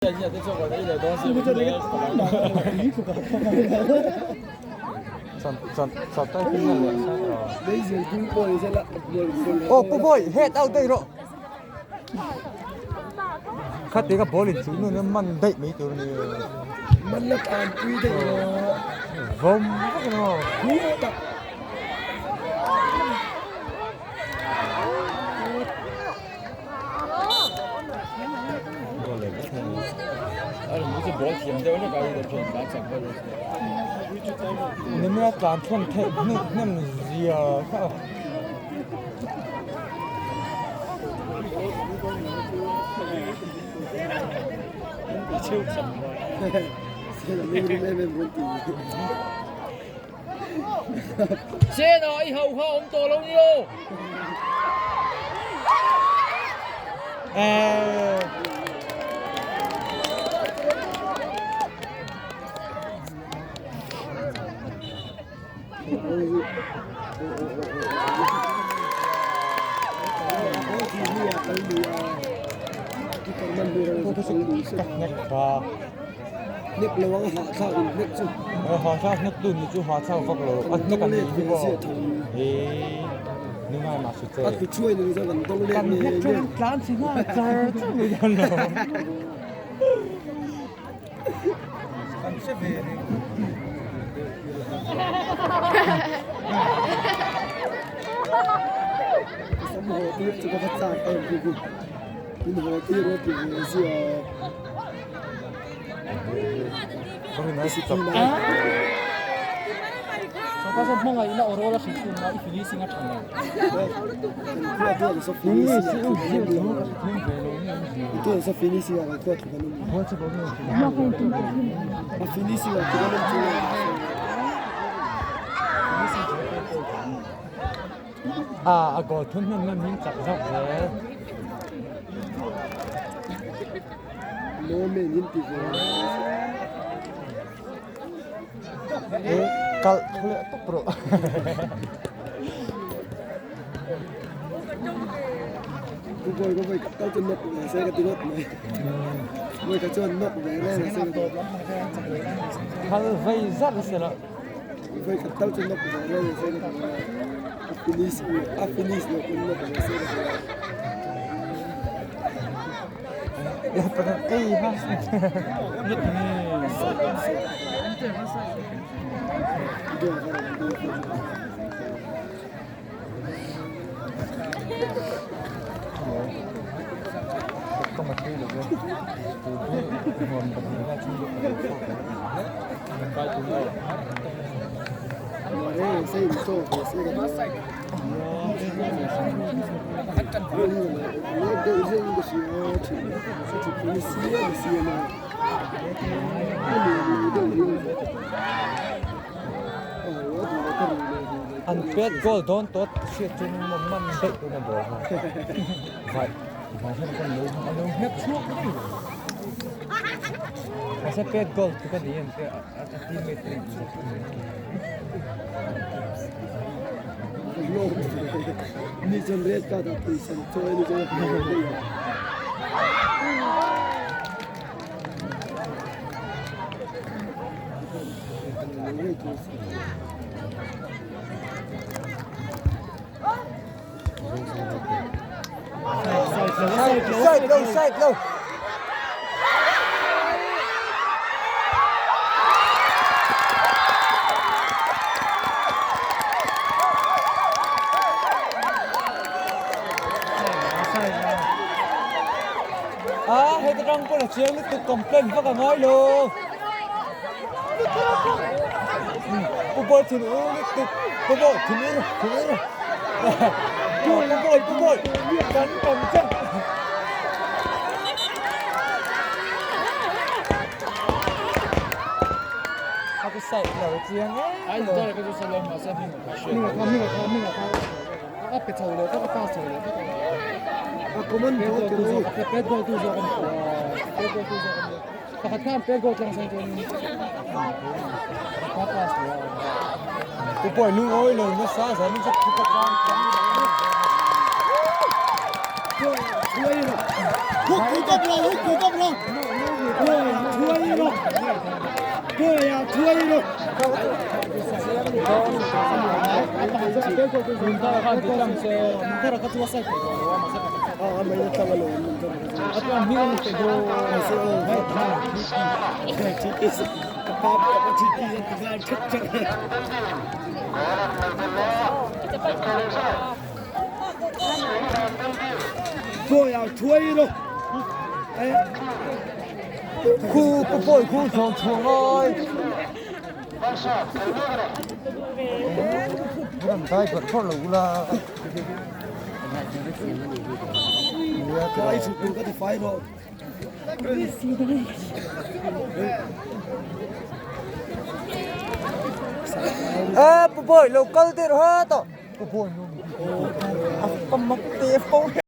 Aw pu bawi head out daih rawh khati ka ball in chu nun a man daih mai tur a ni man la tan pui daih rawh vawm vak a ni khutah. Nimina tlan thawn theih hnem hnem zia kha. Hnek lo ang hahthlak in hnek chu. Hahthlak hnek tu ni chu hahthlak vak lo. A hnek an ni hi maw. He ni ngai mah si che. A tlu chuai ni chu kan dawng let Kan hnek chuan an tlan chhe nghal char char mai dawn lo. Kan hre ve reng. Sam haw tir chu ka va chak em khi khi. In haw tir a ti ve zia. A goal thun hnem hnem hin chak zawk zel. Kalh thu leh tawp rawh. Khal vei zat a si lo. An pet goal dawn tawt hriat chu man daih dawn a ball kha vai vai hian kan lo a lo hnep chhuak mai mahse pet goal chu ka ni em te a teammate te Side lo, side lo. Ah, heta tang pawn a chiang lutuk complaint vak a ngai lo. Pu Bawi thin ur lutuk, Pu Bawi thin ur, thin ur. Pu Bawi, Pu Bawi, kan tam chang. A ku side lo chiang em. Ai ni dawr ka chu salo ma sa hming ka hriat. Hming ka hming ka hming ka a pe chho lo ka pass chho lo ka. A common ball tu zo ka pet ball tu zo ka pet ball tu zo ka. Pakhat khan pet goal tlang sang chuan ka pass lo. Pu Bawi lungawi lo nasa zan in chu thu ka tlang tlang. Huk ku kap lo, huk ku kap lo. Boya thuai ro. Boya thuai ro. Khu pu pawi khu zawng chhuang oi. Ram dai bawrh bawrh lo ula. Ai chu tur ka ti fai ro. A pu pawi lo kal tir ha to. Pu pawi nu. A mak te fo.